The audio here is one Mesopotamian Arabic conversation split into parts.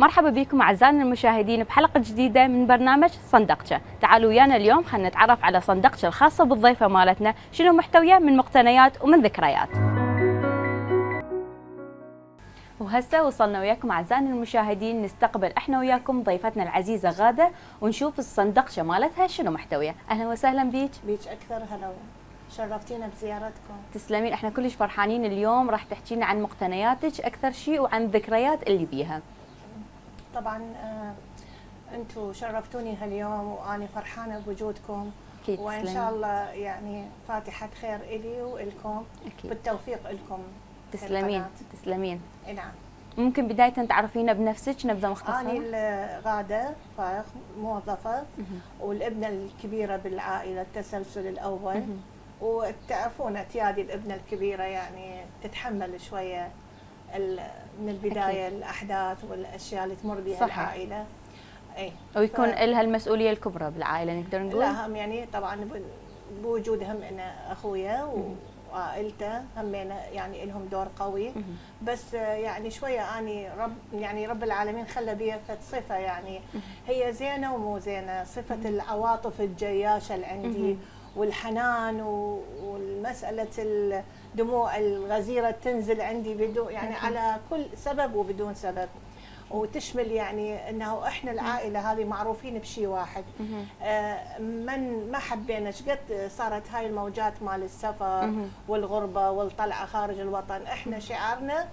مرحبا بكم أعزائنا المشاهدين بحلقة جديدة من برنامج صندقشة. تعالوا ويانا اليوم خلينا نتعرف على صندقشة الخاصة بالضيفة مالتنا، شنو محتوية من مقتنيات ومن ذكريات. وهسه وصلنا وياكم أعزائنا المشاهدين نستقبل احنا وياكم ضيفتنا العزيزة غادة ونشوف الصندقشة مالتها شنو محتوية. أهلا وسهلا بيك. بيك أكثر هلا، شرفتينا بزيارتكم. تسلمين، احنا كلش فرحانين اليوم راح تحكينا عن مقتنياتك أكثر شيء وعن الذكريات اللي بيها. طبعا انتم شرفتوني هاليوم وأنا فرحانة بوجودكم، وإن شاء الله يعني فاتحة خير إلي وإلكم، بالتوفيق إلكم. تسلمين تسلمين. نعم. ممكن بداية تعرفينا بنفسك نبذة مختصرة؟ أنا غادة فايق، موظفة والابنة الكبيرة بالعائلة، التسلسل الأول. وتعرفون اعتيادي الابنة الكبيرة يعني تتحمل شوية من البداية أكيد. الأحداث والأشياء اللي تمر بها العائلة. أي. ويكون لها المسؤولية الكبرى بالعائلة نقدر نقول؟ لا هم يعني طبعا بوجود هم أنا أخويا وعائلته هم يعني لهم دور قوي. بس يعني شوية أني رب العالمين خلى بي صفة يعني هي زينة ومو زينة، صفة العواطف الجياشة اللي عندي والحنان والمسألة الدموع الغزيرة تنزل عندي بدون يعني على كل سبب وبدون سبب، وتشمل يعني انه احنا العائله هذه معروفين بشيء واحد. من ما حبينا قد صارت هاي الموجات مال السفر والغربه والطلعه خارج الوطن، احنا شعارنا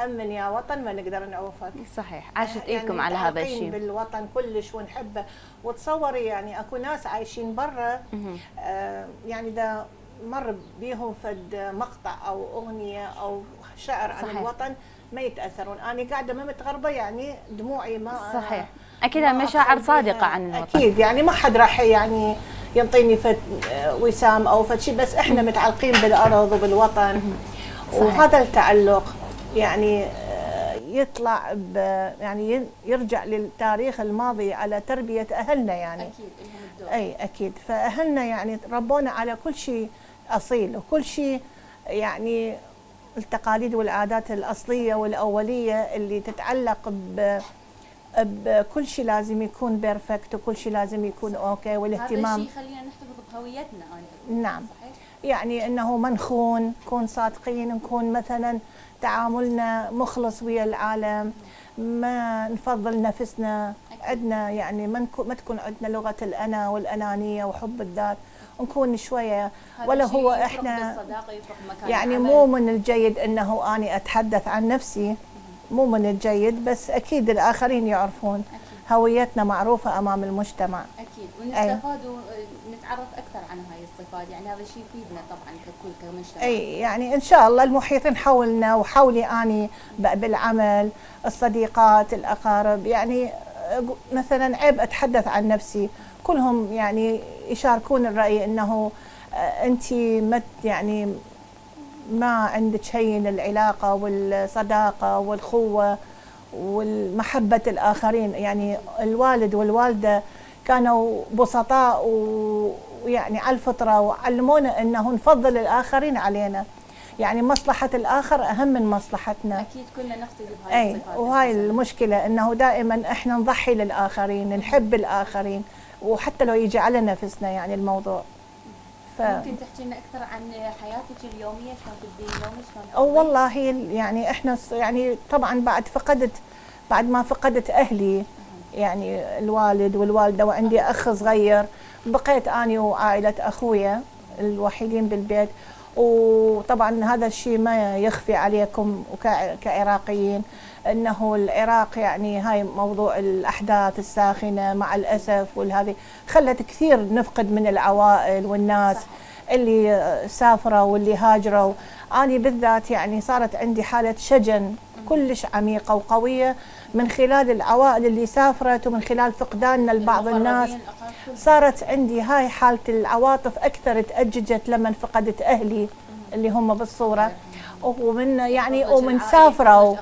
امن يا وطن ما نقدر نعوفك. صحيح، عاشت ايدكم على هذا الشيء. بالوطن كلش ونحبه، وتصوري يعني اكو ناس عايشين برا يعني اذا مر بيهم فد مقطع او اغنيه او شعر عن الوطن ما يتاثرون. انا قاعده ما متغربه يعني دموعي ما صحيح اكيد مشاعر صادقه عن الوطن. اكيد يعني ما حد راح يعني ينطيني فد وسام او فد شيء، بس احنا متعلقين بالارض وبالوطن. وهذا التعلق يعني يطلع يعني يرجع للتاريخ الماضي على تربيه اهلنا يعني. اكيد لهم الدور. اي اكيد، فاهلنا يعني ربونا على كل شيء اصيل وكل شيء يعني التقاليد والعادات الأصلية والأولية اللي تتعلق بكل شيء لازم يكون بيرفكت وكل شيء لازم يكون أوكي، والاهتمام هذا الشيء يخلينا نحتفظ بهويتنا. نعم. صحيح؟ يعني أنه ما نكون صادقين، نكون مثلا تعاملنا مخلص ويا العالم، ما نفضل نفسنا. عندنا يعني ما تكون عندنا لغة الأنا والأنانية وحب الذات، نكون شويه ولا هو احنا يعني مو من الجيد انه اني اتحدث عن نفسي، مو من الجيد، بس اكيد الاخرين يعرفون هويتنا معروفه امام المجتمع. اكيد، ونستفاد ونتعرف اكثر عن هاي الصفات، يعني هذا الشيء يفيدنا طبعا ككل كمجتمع. اي يعني ان شاء الله المحيطين حولنا وحولي اني بالعمل، الصديقات، الاقارب، يعني مثلا عيب اتحدث عن نفسي، كلهم يعني يشاركون الرأي انه انت يعني ما عندك هين العلاقه والصداقه والخوه والمحبه الاخرين. يعني الوالد والوالده كانوا بسطاء ويعني على الفطره، وعلمونا انه نفضل الاخرين علينا، يعني مصلحه الاخر اهم من مصلحتنا. اكيد كلنا نقتدي بهاي الصفات. وهاي المشكله انه دائما احنا نضحي للاخرين، نحب الاخرين، وحتى لو يجي على نفسنا يعني الموضوع. ممكن تحكي لنا اكثر عن حياتك اليوميه، شلون تبدين يومك، شلون؟ والله يعني احنا يعني طبعا بعد ما فقدت اهلي يعني الوالد والوالده، وعندي اخ صغير، بقيت اني وعائله اخويا الوحيدين بالبيت. وطبعا هذا الشيء ما يخفي عليكم كعراقيين انه العراق يعني هاي موضوع الاحداث الساخنه مع الاسف والهذه خلت كثير نفقد من العوائل والناس. صح. اللي سافروا واللي هاجروا. اني بالذات يعني صارت عندي حاله شجن كلش عميقه وقويه من خلال العوائل اللي سافرت، ومن خلال فقداننا لبعض الناس. صارت عندي هاي حاله العواطف اكثر تأججت لما فقدت اهلي اللي هم بالصوره، ومن يعني ومن سافروا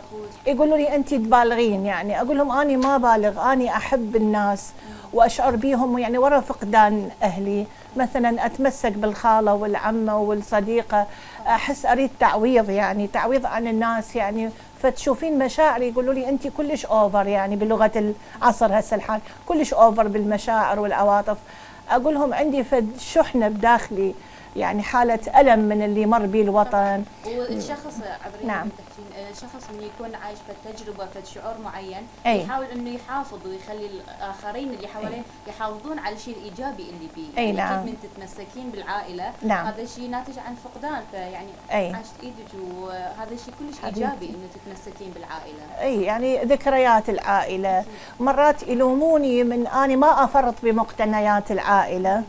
يقولوا لي انت تبالغين. يعني اقول لهم اني ما بالغ، اني احب الناس واشعر بيهم، يعني ورا فقدان اهلي مثلا اتمسك بالخاله والعمه والصديقه، احس اريد تعويض، يعني تعويض عن الناس، يعني فتشوفين مشاعر يقولوا لي انت كلش اوفر، يعني بلغه العصر هسه الحال كلش اوفر بالمشاعر والعواطف. اقول لهم عندي فد شحنه بداخلي، يعني حاله الم من اللي مر به الوطن. والشخص عبرين نعم. الشخص من يكون عايش في تجربه في شعور معين أي. يحاول انه يحافظ ويخلي الاخرين اللي حواليه يحافظون على الشيء الايجابي اللي بيه. أي يعني نعم. اكيد من تتمسكين بالعائله نعم. هذا الشيء ناتج عن فقدان، فيعني أي. عاشت ايدك وهذا الشيء كلش حبيبتي. ايجابي انه تتمسكين بالعائله. اي يعني ذكريات العائله، مرات يلوموني من اني ما افرط بمقتنيات العائله.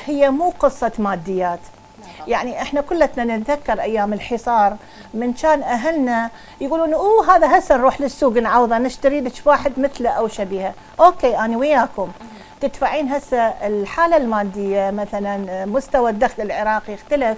هي مو قصه ماديات، يعني احنا كلتنا نتذكر ايام الحصار من كان اهلنا يقولون اوه هذا هسه نروح للسوق نعوضه نشتري لك واحد مثله او شبيهه، اوكي انا وياكم. تدفعين هسه الحاله الماديه مثلا مستوى الدخل العراقي اختلف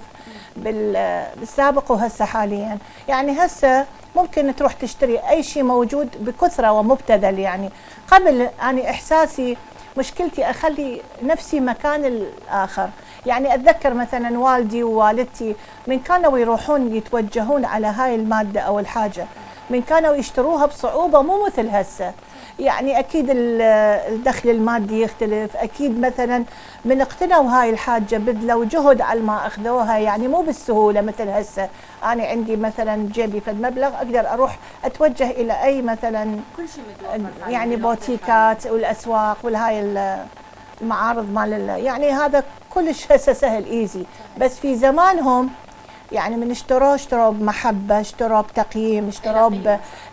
بالسابق وهسه حاليا، يعني هسه ممكن تروح تشتري اي شيء موجود بكثره ومبتذل. يعني قبل انا احساسي مشكلتي اخلي نفسي مكان الاخر، يعني اتذكر مثلا والدي ووالدتي من كانوا يروحون يتوجهون على هاي الماده او الحاجه من كانوا يشتروها بصعوبه مو مثل هسه. يعني اكيد الدخل المادي يختلف، اكيد مثلا من اقتنوا هاي الحاجه بذلوا جهد على ما اخذوها، يعني مو بالسهوله مثل هسه. انا عندي مثلا جيبي فد مبلغ اقدر اروح اتوجه الى اي مثلا كل شيء متوفر يعني بوتيكات والاسواق والهاي المعارض مال يعني هذا كلش هسه سهل ايزي. بس في زمانهم يعني من اشتروا بمحبه، اشتروا بتقييم، اشتروا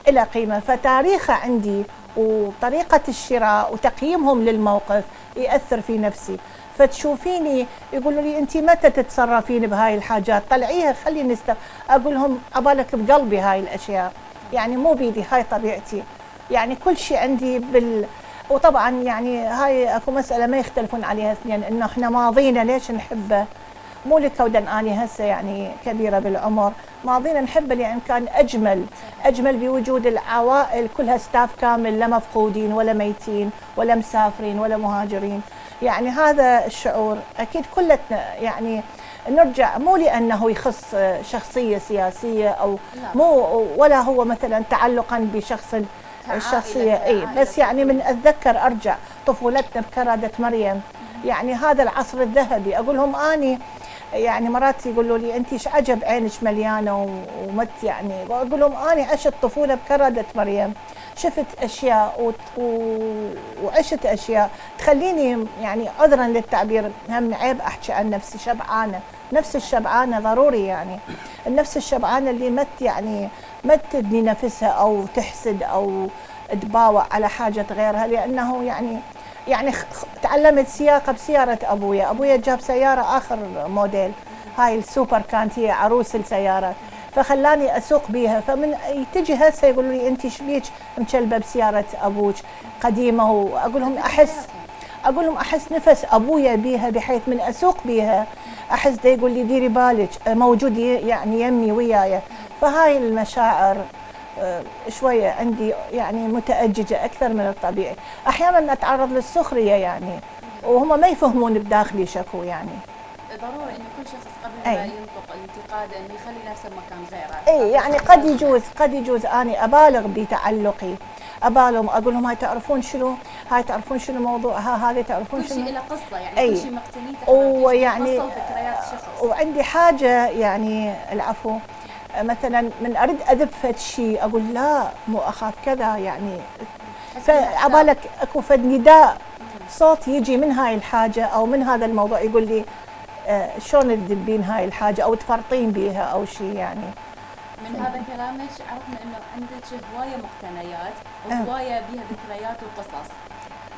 الى قيمه. فتاريخه عندي وطريقه الشراء وتقييمهم للموقف ياثر في نفسي. فتشوفيني يقولوا لي انت متى تتصرفين بهاي الحاجات؟ طلعيها خليني اقول لهم ابالك بقلبي هاي الاشياء، يعني مو بيدي، هاي طبيعتي. يعني كل شيء عندي وطبعا يعني هاي اكو مساله ما يختلفون عليها اثنين، انه احنا ماضينا ليش نحبه، مو لكودن اني هسه يعني كبيره بالعمر، ماضينا نحبه لان كان اجمل بوجود العوائل كلها ستاف كامل، لا مفقودين ولا ميتين ولا مسافرين ولا مهاجرين. يعني هذا الشعور اكيد كلتنا يعني نرجع، مو لانه يخص شخصيه سياسيه او مو ولا هو مثلا تعلقا بشخص الشخصيه، اي بس يعني من اتذكر ارجع طفولتنا بكرادة مريم، يعني هذا العصر الذهبي. اقول لهم اني يعني مرات يقولوا لي انت ايش عجب عينك مليانه ومت، يعني واقول لهم اني عشت طفوله بكرادة مريم، شفت اشياء وعشت اشياء تخليني يعني عذرا للتعبير هم عيب احكي عن نفسي شبعانه. نفس الشبعانه ضروري، يعني النفس الشبعانه اللي ما تدني نفسها او تحسد او تباوع على حاجه غيرها، لانه يعني تعلمت سياقه بسياره ابويا جاب سياره اخر موديل، هاي السوبر كانت هي عروس السيارات، فخلاني اسوق بيها. فمن تجي هسه يقولوا لي انت ايش بيك مكلبه بسياره ابوك قديمه، واقول لهم احس نفس ابويا بيها، بحيث من اسوق بيها احس دا يقول لي ديري بالك موجود يعني يمي وياي. فهاي المشاعر شويه عندي يعني متأججة اكثر من الطبيعي. احيانا اتعرض للسخريه يعني وهم ما يفهمون بداخلي شكو. يعني ضروري انه كل شخص قبل ما ينطق الانتقاد انه يخلي نفسه بمكان غيره. اي يعني قد يجوز اني ابالغ بتعلقي، ابالغ اقول لهم هاي تعرفون شنو موضوعها، هذه تعرفون كل شنو شيء له قصه، يعني كل شيء مقتنيته ويعني ذكريات الشخص. وعندي حاجه يعني العفو، مثلا من اريد اذب فد شيء اقول لا مو اخاف كذا، يعني فعبالك اكو فد نداء صوت يجي من هاي الحاجه او من هذا الموضوع يقول لي شلون تذبين هاي الحاجه او تفرطين بيها او شيء. يعني من هذا كلامك عرفنا انه عندك هوايه مقتنيات وهوايه بيها ذكريات وقصص.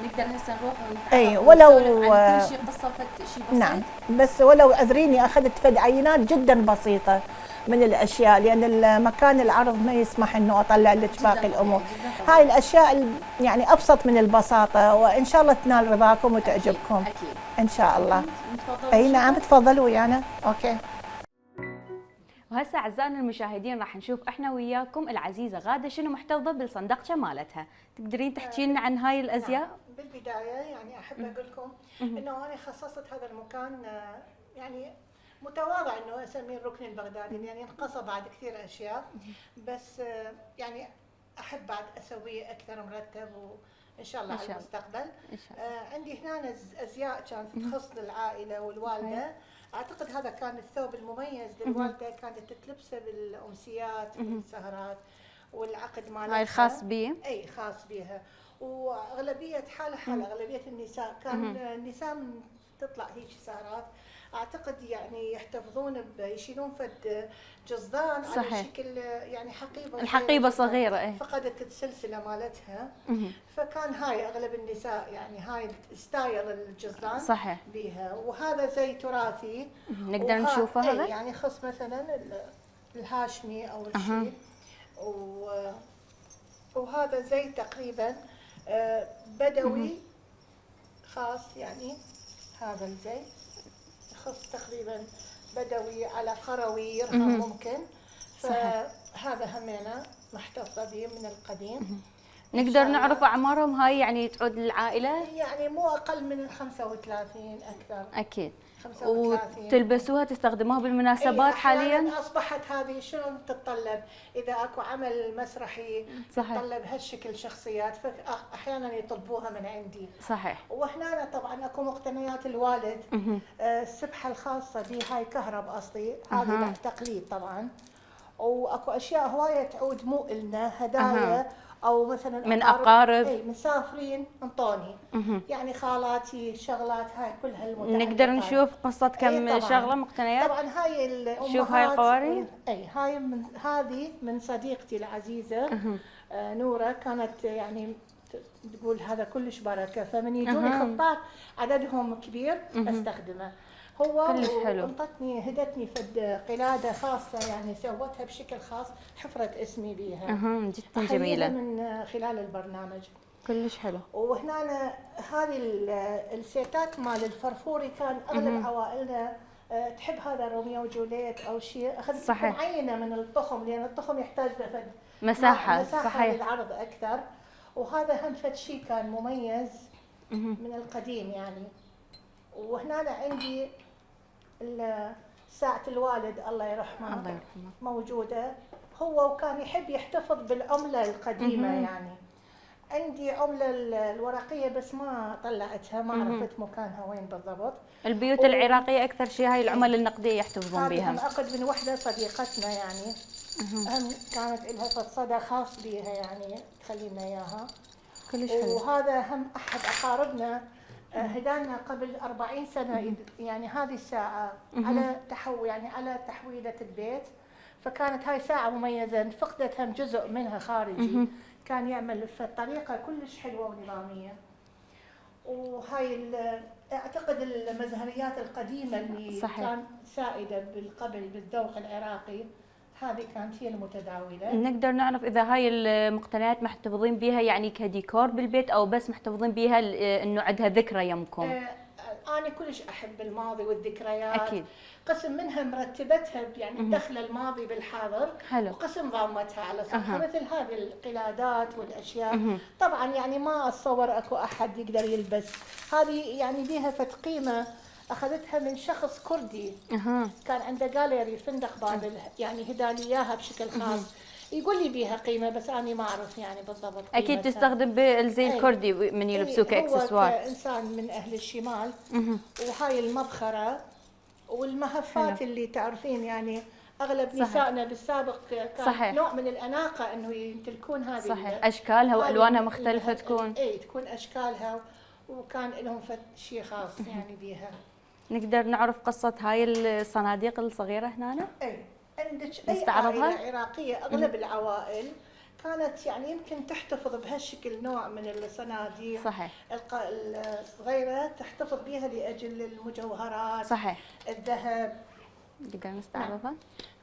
نقدر هسه نروح ونتعرف ولو عن كل شيء قصه فد شيء بسيط. نعم، بس ولو اذريني اخذت فد عينات جدا بسيطه من الاشياء، لان المكان العرض ما يسمح انه اطلع لك باقي الامور. هاي الاشياء يعني ابسط من البساطه، وان شاء الله تنال رضاكم وتعجبكم. اكيد ان شاء الله. اي نعم تفضلوا ويانا. اوكي. وهسه اعزائنا المشاهدين راح نشوف احنا وياكم العزيزه غاده شنو محتفظه بالصندقشه مالتها. تقدرين تحكي لنا عن هاي الازياء؟ نعم. بالبدايه يعني احب اقول لكم انه انا خصصت هذا المكان يعني متواضع انه اسميه الركن البغدادي، يعني انقصى بعد كثير اشياء، بس يعني احب بعد اسويه اكثر مرتب وان شاء الله على المستقبل. إن شاء الله. عندي هنا ازياء كانت تخص العائله والوالده. اعتقد هذا كان الثوب المميز للوالده، كانت تلبسه بالامسيات والسهرات والعقد مالتها. هاي الخاص بي؟ اي خاص بها. واغلبيه حال اغلبيه النساء كان النساء من تطلع هيك سهرات اعتقد يعني يحتفظون يشيلون فد جزدان على شكل يعني حقيبه، الحقيبه صغيره. فقدت السلسله مالتها. فكان هاي اغلب النساء يعني هاي ستايل الجزدان صحيح بيها. وهذا زي تراثي نقدر نشوفه هذا يعني خص مثلا الهاشمي او الشيء. وهذا زي تقريبا بدوي خاص، يعني هذا الزي يخص تقريبا بدوي على قروي يرهم ممكن. فهذا همينة محتفظة به من القديم. نقدر نعرف أعمارهم هاي يعني تعود للعائلة؟ يعني مو أقل من 35 أكثر. أكيد. 35. وتلبسوها تستخدموها بالمناسبات حاليا؟ أصبحت هذه شنو تتطلب؟ إذا أكو عمل مسرحي تتطلب هالشكل شخصيات، فأحيانا يطلبوها من عندي. صحيح. وهنا طبعا أكو مقتنيات الوالد. السبحة الخاصة بي هاي كهرب أصلي، هذه تقليد طبعا. واكو اشياء هوايه تعود مو إلنا هدايا او مثلا من اقارب اي مسافرين انطوني. يعني خالاتي شغلات هاي كلها المتعلقات. نقدر نشوف قصه كم شغله مقتنيات؟ طبعا هاي الامهات. شوف هاي القوارير. اي هاي من هذه من صديقتي العزيزه نوره، كانت يعني تقول هذا كلش بركه، فمن يجوني خطاط عددهم كبير استخدمه. هو انطتني هدتني فد قلاده خاصه، يعني سوتها بشكل خاص، حفرت اسمي بيها. جدا جميله من خلال البرنامج. كلش حلو. وهنا هذه السيتات مال الفرفوري كان اغلب عوائلنا تحب هذا روميو وجوليت او شيء، اخذت معينه من الطخم لان الطخم يحتاج له مساحه صحيح للعرض اكثر. وهذا هم فد شيء كان مميز من القديم يعني. وهنا عندي ساعة الوالد الله يرحمه موجودة. هو وكان يحب يحتفظ بالعملة القديمة يعني. عندي عملة الورقية بس ما طلعتها، ما عرفت مكانها وين بالضبط. البيوت العراقية أكثر شيء هاي العمل النقدية يحتفظون بها. هذه أخذ من وحدة صديقتنا يعني. هم كانت لها صدى خاص بها يعني تخلي لنا إياها. كلش حلو. وهذا هم أحد أقاربنا هدانا قبل 40 سنة يعني هذه الساعة على يعني على تحويلة البيت. فكانت هاي ساعة مميزة، فقدت هم جزء منها خارجي. كان يعمل في الطريقة كلش حلوة ونظامية. وهاي اعتقد المزهريات القديمة اللي كان سائدة بالقبل بالذوق العراقي، هذه كانت هي المتداولة. نقدر نعرف إذا هاي المقتنيات محتفظين بها يعني كديكور بالبيت أو بس محتفظين بها إنه عندها ذكرى يمكم؟ أنا كلش أحب الماضي والذكريات. أكيد. قسم منها مرتبتها يعني دخل الماضي بالحاضر. حلو. وقسم ضامتها على صفحة مثل هذه القلادات والأشياء. طبعا يعني ما أتصور أكو أحد يقدر يلبس هذه، يعني بيها فت قيمة أخذتها من شخص كردي. كان عنده جاليري فندق بابل، يعني هداني إياها بشكل خاص. يقول لي بيها قيمة بس أنا ما أعرف يعني بالضبط. أكيد تستخدم بالزي الكردي من يلبسوه كإكسسوار. هو كإنسان من أهل الشمال. وهاي المبخرة والمهفات اللي تعرفين يعني أغلب نسائنا بالسابق كان نوع من الأناقة إنه يمتلكون هذه. صحيح. أشكالها وألوانها مختلفة تكون. تكون أشكالها، وكان لهم شيء خاص يعني بيها. نقدر نعرف قصة هاي الصناديق الصغيرة هنا؟ عندك أي عائلة عراقية أغلب العوائل كانت يعني يمكن تحتفظ بهالشكل نوع من الصناديق. صحيح. الصغيرة تحتفظ بها لأجل المجوهرات. صحيح. الذهب. نقدر نستعرضها؟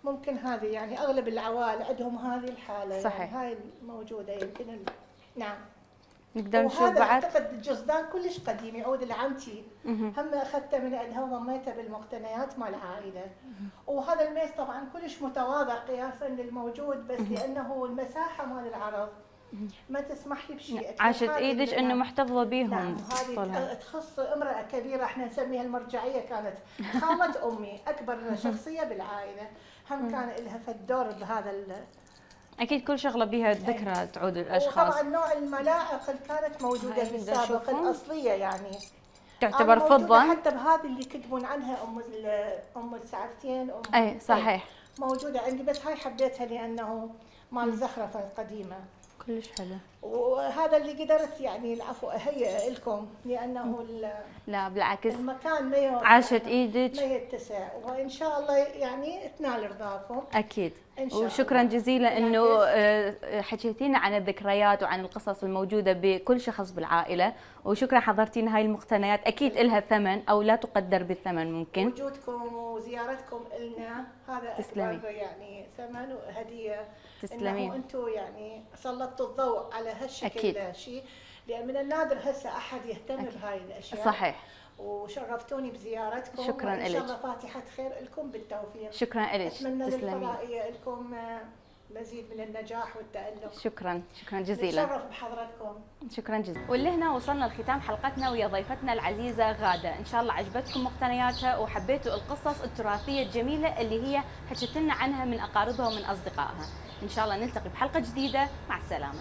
ممكن هذه يعني أغلب العوائل عندهم هذه الحالة. صحيح. يعني هاي الموجودة يمكن. نعم. نقدر نشوف بعد. اعتقد الجزدان كلش قديم يعود لعمتي. هم اخذته من عندها وضميته بالمقتنيات مال العائله. وهذا الميز طبعا كلش متواضع قياسا للموجود، بس لانه المساحه مال العرض ما تسمح لي بشيء. عاشت هذه ايدك انه محتفظه بيهم. نعم، هذه تخص امراه كبيره، احنا نسميها المرجعيه، كانت خالة امي، اكبر شخصيه بالعائله، هم كان لها فالدور بهذا اكيد كل شغله بيها ذكرى تعود للاشخاص. وطبعا نوع الملاعق اللي كانت موجوده في السابق الاصليه يعني تعتبر فضه، حتى بهذه اللي يكتبون عنها ام السعفتين، اي صحيح موجوده عندي، بس هاي حبيتها لانه مال زخرفه قديمه كلش حلو. وهذا اللي قدرت يعني العفو اهيئ لكم، لانه لا بالعكس المكان ما عاشت ايدك، ما يتسع، وان شاء الله يعني تنال رضاكم اكيد. إن شاء وشكرا الله. جزيلا انه حكيتينا عن الذكريات وعن القصص الموجوده بكل شخص بالعائله، وشكرا حضرتينا هاي المقتنيات، اكيد لها ثمن او لا تقدر بالثمن ممكن. وجودكم وزيارتكم لنا هذا اكبر يعني ثمن وهديه. تسلمين. انتم يعني سلطتوا الضوء على هالشكل شيء، لان من النادر هسه احد يهتم بهاي الاشياء. صحيح. وشرفتوني بزيارتكم، شكرا لك. ان شاء الله فاتحه خير لكم بالتوفيق. شكرا لك. اتمنى للفضائيه لكم مزيد من النجاح والتألق. شكرا جزيلا. نتشرف بحضرتكم. شكرا جزيلا. واللي هنا وصلنا لختام حلقتنا ويا ضيفتنا العزيزه غاده، ان شاء الله عجبتكم مقتنياتها وحبيتوا القصص التراثيه الجميله اللي هي حكت لنا عنها من اقاربها ومن اصدقائها. ان شاء الله نلتقي بحلقه جديده، مع السلامه.